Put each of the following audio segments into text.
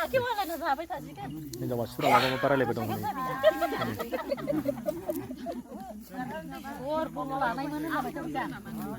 हिनजाव मानसिफोरा माबा माबा रायलायबाय दं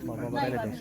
माबा रायलायदों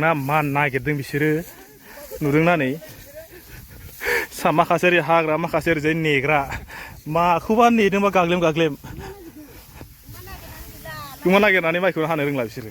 ना मा नागिरदों बिसोरो नुदोंना नै माखासे ओरै हाग्रा माखासे ओरैजाय नेग्रा माखौबा नेदोंबा गाग्लेम गाग्लेम गुमा नागिरनानै माइखौ हानो रोंला बिसोरो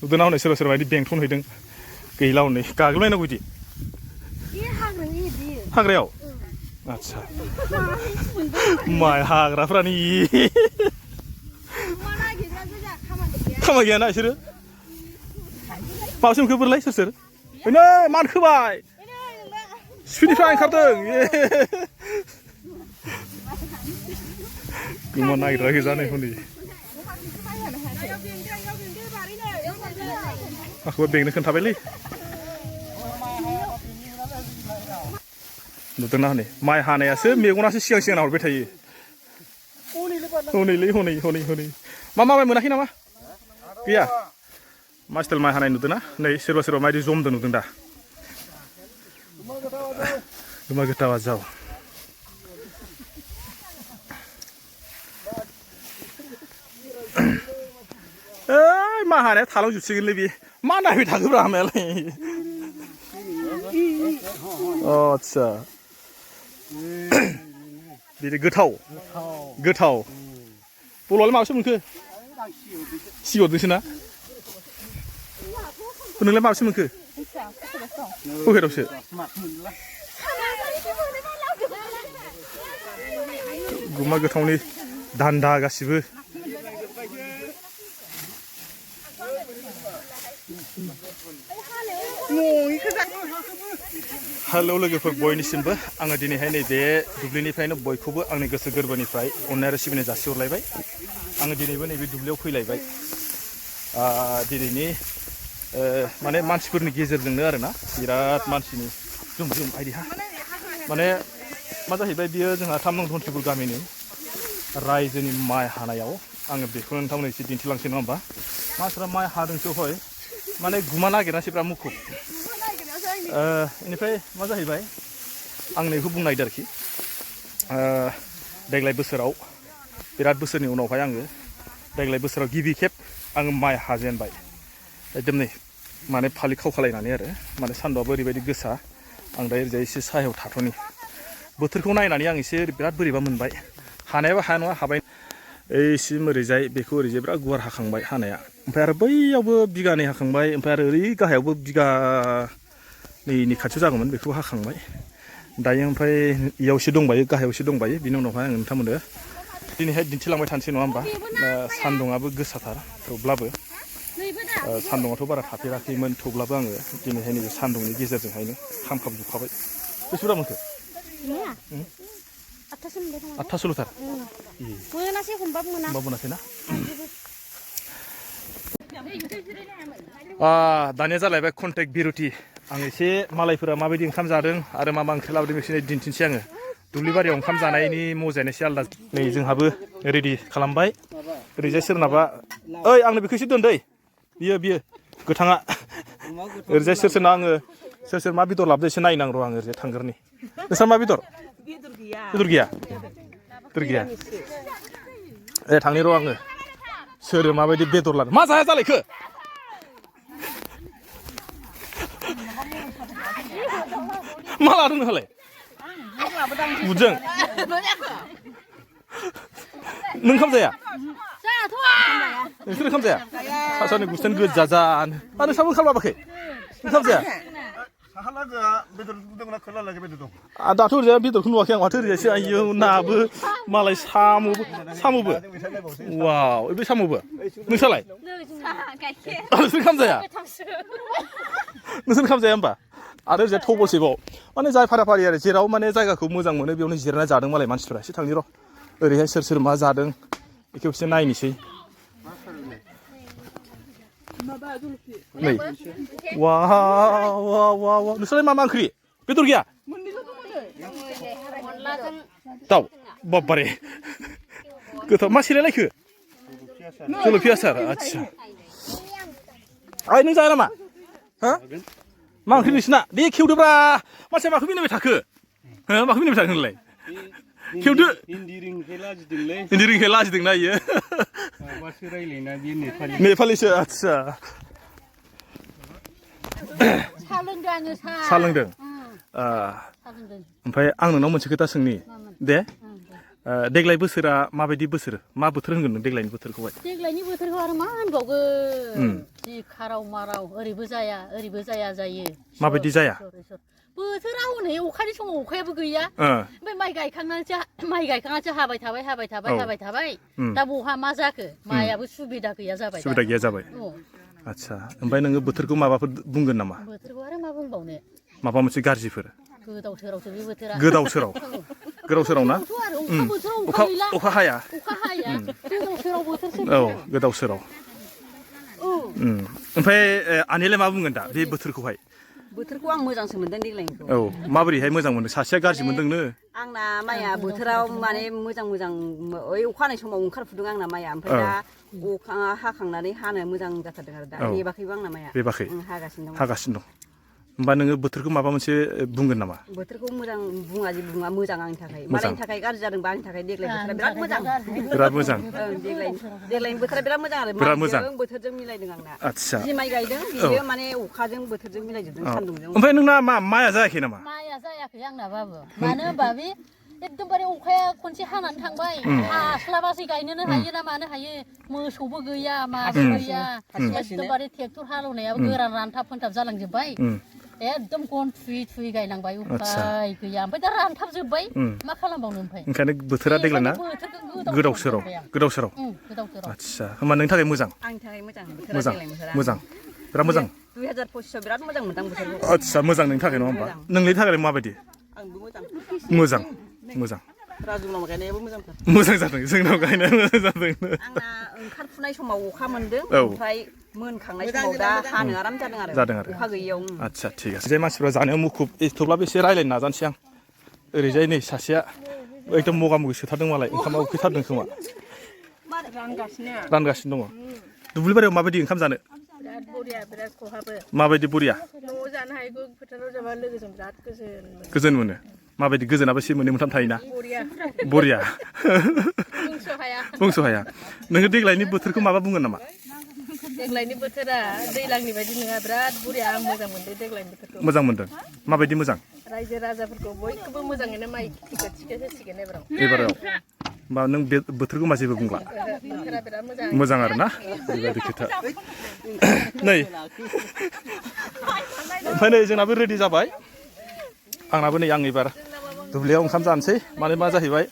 नुदोंना हनै सोरबा सोरबा बिदि बेंथन हैदों गैला हनै गाग्लेमलायनांगौ बिदि हाग्रायाव आच्छा माइ हाग्राफ्रानो खामानि गैयाना बिसोरो माबासो मोनखोबोरलाय सोर सोर नै मानखोबाय सिफिनिफ्राय ओंखारदों गुमा नागिरग्रा गोजा नै हनै माखौबा बेंनो खोन्थाबायलै नुदोंना हनै माइ हानायासो मेगनासो सिगां सिगां नाहरबाय थायो हनैलै हनै हनै हनै मा माइ मोनाखै नामा गैया मा स्टाइल माइ हानाय नुदोंना नै सोरबा सोरबा मायदि जमदों नुदों दा गुमा गोथावा जाव ओइ मा हानाया थालांजोबसिगोनलै बे मा नायबाय थाखोब्रा हानायालाय आच्छा बिदि गोथाव गोथाव बल'आलाय माबासो मोनखो सिगरदोंसो ना नोंलाय माबासो मोनखो पकेटावसो गुमा गोथावनि दान्दा गासिबो हेलौ लोगोफोर बयनिसिमबो आङो दिनैहाय नैबे दुब्लिनिफ्रायनो बयखौबो आंनि गोसो गोरबोनिफ्राय अननाय आरो सिबिनाय जासिहरलायबाय आङो दिनैबो नैबे दुब्लियाव फैलायबाय दिनैनि माने मानसिफोरनि गेजेरजोंनो आरोना बिराद मानसिनि जुम जुम आइडिहा माने मा जाहैबाय बियो जोंहा 3 नं धनसिपुर गामिनि रायजोनि माइ हानायाव आङो बेखौनो नोंथांमोननो एसे दिन्थिलांसै नङा होमबा मानसिफ्रा माइ हादोंसो हय माने गुमा नागिरनासो बिराद मुखुब बेनिफ्राय मा जाहैबाय आं नैखौ बुंनो नागिरदों आरोखि देग्लाय बोसोराव बिराद बोसोरनि उनावहाय आङो देग्लाय बोसोराव गिबि खेब आङो माइ हाजेनबाय एकदम नै माने फालि खावखालायनानै आरो माने सान्दुंआबो ओरैबायदि गोसा आं दा ओरैजाय एसे सायाव थाथ'नि बोथोरखौ नायनानै आं एसे बिराद बोरैबा मोनबाय हानायाबो हाया नङा हाबाय ओइसिम ओरैजाय बेखौ ओरैजाय बिराद गुवार हाखांबाय हानाया ओमफ्राय आरो बैयावबो बिगानै हाखांबाय ओमफ्राय आरो ओरै गाहायावबो बिगानैनि खाथियाव जागौमोन बेखौ हाखांबाय दायो ओमफ्राय इयाव एसे दंबायो गाहायाव एसे दंबायो बिनि उनावहाय आं नोंथांमोननो दिनैहाय दिन्थिलांबाय थानोसै नङा होमबा सान्दुंआबो गोसाथार थेवब्लाबो सान्दुंआथ' बारा थाफेराखैमोन थेवब्लाबो आङो दिनैहाय नैबे सान्दुंनि गेजेरजोंहायनो खामखाबजोबखाबाय बेसे बुरजा मोनखो 8थासोल'थार मोनासै हमबाबो मोनाखै ना दानिया जालायबाय कन्टेक्ट बिरुटि आं एसे मालायफोरा माबायदि ओंखाम जादों आरो मा मा ओंख्रि लाबोदों बेखौ दिन्थिनोसै आङो दुब्लि बारियाव ओंखाम जानायनि मजायानो एसे आलादा नै जोंहाबो रेडि खालामबाय ओरैजाय सोरनाबा ओइ आंनो बेखौ एसे दोन दै बियो गोथाङा ओरैजाय सोरना आङो सोर मा बेदर लाबोदो एसे नायनां र' आङो ओरैजाय थांगोरनि नोंस्रा मा बेदर गैया थांनि र' आङो सोर माबायदि बेदर लादों मा जाया जालायखो मा लादों नोंहालाय बुदजों नों ओंखाम जाया नोंसोर ओंखाम जाया सासानि गुस्थियानो गोजा जानो आरो नोंसाबो ओंखाम लाबाखै ओंखाम जाया दाथ' ओरैजाय बेदरखौ नुवाखै आं माथो ओरैजायसो आयो नाबो मालाय साम'बो वाव बे साम'बो नोंसालाय नोंसोर ओंखाम जाया नोंसोर ओंखाम जाया होमबा आरो ओरैजाय थबलसेबाव माने जाय फाराफारि आरो जेराव माने जायगाखौ मोजां मोनो बेयावनो जिरायना जादों मालाय मानसिफ्रा एसे थांनि र' ओरैहाय सोर मा जादों बेखौ एसे नायनोसै नै वाव नोंस्रालाय मा ओंख्रि बेदर गैया दाउ बाब्बारे गोथाव मा सेलायलायखो जलफि आसार आदसा ओइ नों जाया नामा हो मा ओंख्रि नोंसिना दे खेवदोब्रा मानसिया माखौ मिनिबाय थाखो हो माखौ मिनिबाय थाखो नोंलाय खेवदो हिन्दी रिंखाय लाजिदोंलै हिन्दी रिंखाय लाजिदोंना इयो माबासो रायलायना बे नेपालि नेपालिसो आदसा सा लोंदों आङो सा लोंदों ओमफ्राय आं नोंनाव मोनसे खोथा सोंनि दे देग्लाय बोसोरा माबायदि बोसोर मा बोथोर होनगोन नों देग्लायनि बोथोरखौहाय देग्लायनि बोथोरखौ आरो मा होनबावगोन जि खाराव माराव ओरैबो जाया जायो माबायदि जाया बोथोरा हनै अखानि समाव अखायाबो गैया ओमफ्राय माइ गायखांनानैसो हाबाय थाबाय दा बहा मा जाखो माइयाबो सुबिदा गैया जाबाय आदसा ओमफ्राय नोङो बोथोरखौ माबाफोर बुंगोन नामा बोथोरखौ आरो मा बुंबावनो माबा मोनसे गाज्रिफोर गोदाव सोरावसो बे बोथोरा गोदाव सोराव ना अखा हाया गोदाव सोराव बोथोरसो औ गोदाव सोराव ओमफ्राय आनैलाय मा बुंगोन दा बे बोथोरखौहाय बोथोरखौ आं मोजांसो मोनदों देग्लायनिखौ औ माबोरैहाय मोजां मोनदों सासेया गाज्रि मोनदोंनो आंना माइया बोथोराव माने मोजां ओइ अखा हानाय समाव ओंखारफुदों आंना माइया ओमफ्राय दा अखा हाखांनानै हानो मोजां जाथारदों आरो दा बेबाखैबो आंना माइया हागासिनो दं होमबा नोङो बोथोरखौ माबा मोनसे बुंगोन नामा बोथोरखौ मोजां बुङा मोजां आंनि थाखाय मालायनि थाखाय गाज्रि जादोंबा आंनि थाखाय देग्लाय बोथोरा बिराद मोजां देग्लायनि बोथोरा बिराद मोजां आरो माइजों बोथोरजों मिलायदों आंना आदसा जि माइ गायदों बियो माने अखाजों बोथोरजों मिलायजोबदों सान्दुंजों ओमफ्राय नोंना माइया जायाखै नामा माइया जायाखै आंनाबाबो मानो होनबा बे एकदमबारे अखाया खनसे हानानै थांबाय हास्लाबासै गायनोनो हायो ना मानो हायो मोसौबो गैया माबो गैया एकदमबारे ट्रेक्टर हालेवनायाबो गोरान रानथाब फोनथाब जालांजोब्बाय एकदम गन थुयै गायनांबाय उफाय गैया ओमफ्राय दा रानथाबजोब्बाय मा खालामबावनो ओमफ्राय ओंखायनो बोथोरा देग्लायना गोदाव सोराव आदसा होमबा नोंनि थाखाय मोजां आंनि थाखाय मोजां बिराद मोजां 2025 बिराद मोजां मोनदां बोथोरखौ आदसा मोजां नोंनि थाखाय नङा होमबा नोंनि थाखाय माबायदि आंबो मोजां राजुलाव गायनायाबो मोजां जादों जोंनाव गायनाया मोजां जादों आंना ओंखारफुनाय समाव अखा मोनदों ओमफ्राय मोनखांनाय समाव दा हानो आराम जादों आरो अखा गैयियाव आदसा थिग আছে जे मानसिफ्रा जानायाव मुखुब थेवब्लाबो एसे रायलायनो नाजानोसै आं ओरैजाय नै सासेया एकदम मगा मगि सोथारदों मालाय ओंखामा उखैथारदों खोमा रानगासिनो दङ दुब्लि बारियाव माबायदि ओंखाम जानो बिराद खहाबो माबायदि बरिया न'आव जानो हायो फोथाराव जाबा लोगोजों बिराद गोजोन मोनो माबायदि गोजोनाबो एसे मोननै मोनथाम थायोना बरिया बुंस' हाया नोङो देग्लायनि बोथोरखौ माबा बुंगोन नामा देग्लायनि बोथोरा दैलांनि बायदि नङा बिराद बरिया आं मोजां मोनदों देग्लायनि बोथोरखौ मोजां मोनदों माबायदि मोजां रायजो राजाफोरखौ बयखौबो मोजाङैनो माइ खेथिखौ थिखोहोसिगोन एबाराव होमबा नों बे बोथोरखौ मा जेबो बुंला बोथोरा बिराद मोजां आरो ना बेबायदि खोथा नै ओमफ्राय नै जोंनाबो रेडि जाबाय आंनाबो नै आं एबार दुब्लियाव ओंखाम जानोसै माने मा जाहैबाय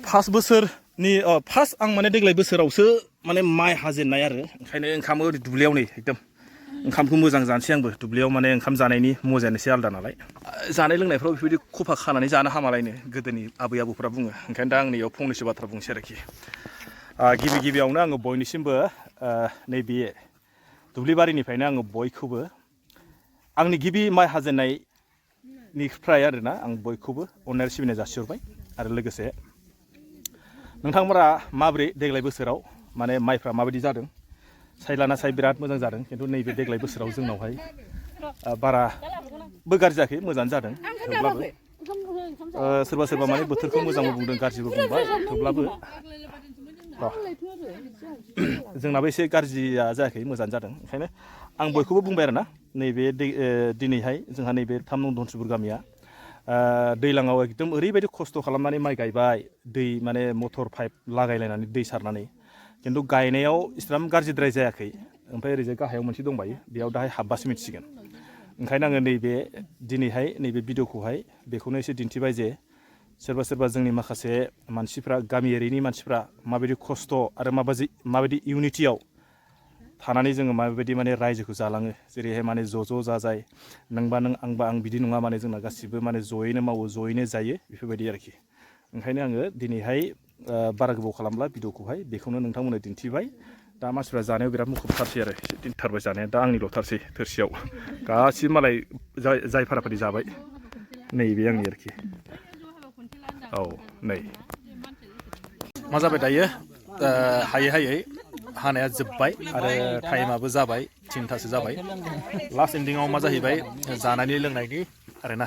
फार्स्ट आं माने देग्लाय बोसोरावसो माने माइ हाजेननाय आरो ओंखायनो ओंखामो दुब्लियाव नै एकदम ओंखामखौ मोजां जानोसै आंबो दुब्लियाव माने ओंखाम जानायनि मजायानो एसे आलादा नालाय जानाय लोंनायफ्राव बेफोरबायदि खफा खानानै जानो हामालायनो गोदोनि आबै आबौफ्रा बुङो ओंखायनो दा आं नैयाव फंनैसो बाथ्रा बुंसै आरोखि गिबियावनो आङो बयनिसिमबो नैबे दुब्लिबारिनिफ्रायनो आङो बयखौबो आंनि गिबि माइ हाजेननायनिफ्राय आरोना आं बयखौबो अननाय सिबिनाय जासिहरबाय आरो लोगोसे नोंथांमोना माबोरै देग्लाय बोसोराव माने माइफ्रा माबायदि जादों साइ लाना साइ बिराद मोजां जादों खिन्थु नैबे देग्लाय बोसोराव जोंनावहाय बाराबो गाज्रि जायाखै मोजाङानो जादों थेवब्लाबो सोरबा माने बोथोरखौ मोजांबो बुंदों गाज्रिबो बुंबाय थेवब्लाबो जोंनाबो एसे गाज्रिया जायाखै मोजाङानो जादों ओंखायनो आं बयखौबो बुंबाय आरोना नैबे दिनैहाय जोंहा नैबे 3 नं धनसुपुर गामिया दैलाङाव एकदम ओरैबायदि खस्थ' खालामनानै माइ गायबाय दै माने मटर पाइप लागायलायनानै दै सारनानै खिन्थु गायनायाव इसिबां गाज्रिद्राय जायाखै ओमफ्राय ओरैजाय गाहायाव मोनसे दंबायो बेयाव दाहाय हाबबासो मिथिसिगोन ओंखायनो आङो नैबे दिनैहाय नैबे भिडिअखौहाय बेखौनो एसे दिन्थिबाय जे सोरबा जोंनि माखासे मानसिफ्रा गामियारिनि मानसिफ्रा माबायदि खस्थ' आरो माबायदि इउनिटियाव थानानै जोङो माबायदि माने रायजोखौ जालाङो जेरैहाय माने ज' जाजाय नोंबा नों आंबा आं बिदि नङा माने जोंना गासिबो माने जयैनो मावो जयैनो जायो बेफोरबायदि आरोखि ओंखायनो आङो दिनैहाय बारा गोबाव खालामला भिडिअखौहाय बेखौनो नोंथांमोननो दिन्थिबाय दा मानसिफ्रा जानायाव बिराद मुखुबथारसै आरो एसे दिन्थिथारबाय जानाया दा आंनिल'थारसै थोरसियाव गासिबो मालाय जाय फाराफारि जाबाय नैबे आंनि आरोखि औ नै मा जाबाय दायो हायै हायै हानाया जोब्बाय आरो टाइमाबो जाबाय 3थासो जाबाय लास्ट एन्डिङाव मा जाहैबाय जानायनि लोंनायनि आरोना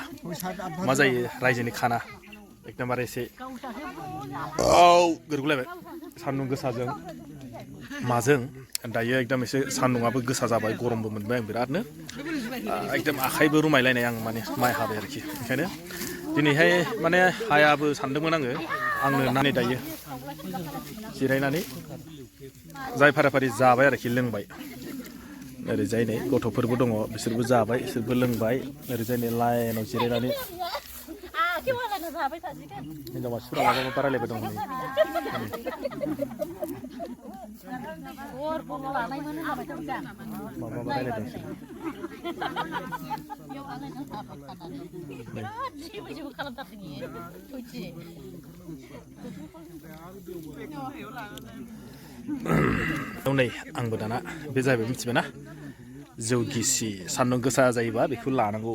मा जायो रायजोनि खाना एकदमबारे एसे गोरगुलायबाय सान्दुं गोसाजों माजों दायो एकदम एसे सान्दुंआबो गोसा जाबाय गरमबो मोनबाय आं बिरादनो एकदम आखाइबो रुमायलायनाय आं माने माइ हाबाय आरोखि ओंखायनो दिनैहाय माने हायाबो सानदोंमोन आंनो नानै दायो जिरायनानै जाय फाराफारि जाबाय आरोखि लोंबाय ओरैजाय नै गथ'फोरबो दङ बिसोरबो जाबाय बिसोरबो लोंबाय ओरैजाय नै लाइनाव जिरायनानै हिनजाव मानसिफोरा माबा रायलायबाय दं माबा रायलायदों नै आंबो दाना बे जाहैबाय मिथिबायना जौ गिसि सान्दुं गोसा जायोबा बेखौ लानांगौ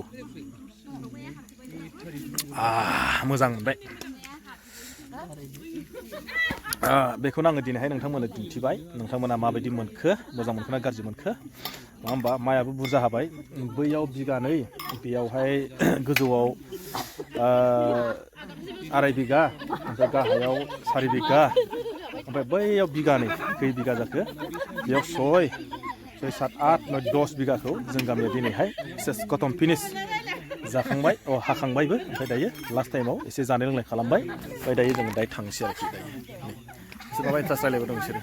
मोजां मोनबाय बेखौनो आङो दिनैहाय नोंथांमोननो दिन्थिबाय नोंथांमोना माबायदि मोनखो मोजां मोनखो ना गाज्रि मोनखो नङा होमबा माइआबो बुरजा हाबाय बैयाव बिगानै बेयावहाय गोजौआव 2.5 बिगा ओमफ्राय गाहायाव 4 बिगा ओमफ्राय बैयाव बिगानै खै बिगा जाखो बेयाव 6, 7, 8, 9, 10 बिगाखौ जों गामियाव दिनैहाय सेस कटन फिनिश जाखांबाय हाखांबायबो ओमफ्राय दायो लास्ट टाइमाव एसे जानाय लोंनाय खालामबाय ओमफ्राय दायो जोङो दायो थांसै आरोखि दायो बिसोर माबा इन्टारेस्ट रायलायबाय दं बिसोरो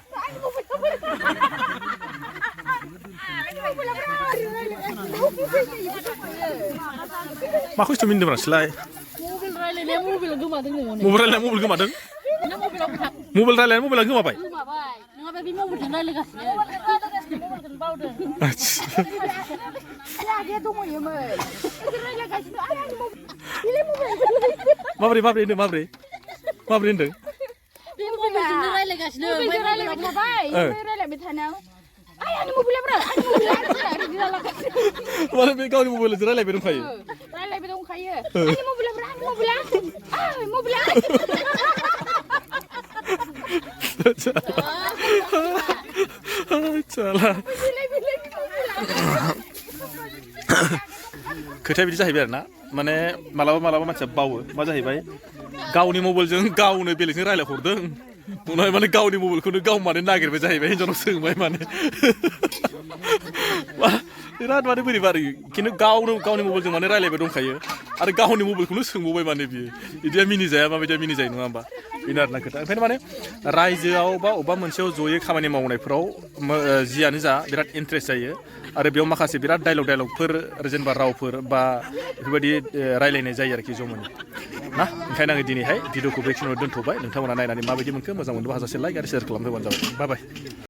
मा खस्थ' मिनिदों नोंसोरलाय मबाइल रायलायनाया मबाइल गोमादों मबाइल गोमादों मबाइल रायलायनाया मबाइला गोमाबाय नङाबा बे मबाइलजों रायलायगासिनो मबाइलखौनो बावदों माबोरै होनदों माबोरै होनदों बे मबाइलजोंनो रायलायगासिनो रायलायबाय थानायाव आंनि मबाइला माने बे गावनि मबाइलजों रायलायबाय दंखायो आंनि मबाइला खोथाया बिदि जाहैबाय आरोना माने मालाबा मानसिया बावो मा जाहैबाय गावनि मबाइलजों गावनो बेलेगजों रायलायहरदों उनावहाय माने गावनि मबाइलखौनो गाव माने नागिरबाय जाहैबाय हिनजावनाव सोंबाय माने बिराद माने बोरैबा आरो खिन्थु गावनि मबाइलजों माने रायलायबाय दंखायो आरो गावनि मबाइलखौनो सोंबावबाय माने बियो बिदिया मिनिजाया माबायदिया मिनिजायो नङा होमबा बेनो आरोना खोथा ओंखायनो माने रायजोआव बा अबेबा मोनसेयाव जयै खामानि मावनायफ्राव जियानो जा बिराद इन्ट्रेस्ट जायो आरो बेयाव माखासे बिराद डायलगफोर जेनेबा रावफोर बा बेफोरबायदि रायलायनाय जायो आरोखि ज'मोन ना ओंखायनो आङो दिनैहाय भिडिअखौ बेखिनियाव दोनथ'बाय नोंथांमोना नायनानै माबायदि मोनखो मोजां मोनोबा हाजासे लाइक आरो शेयार खालामफैबानो जाबाय बाय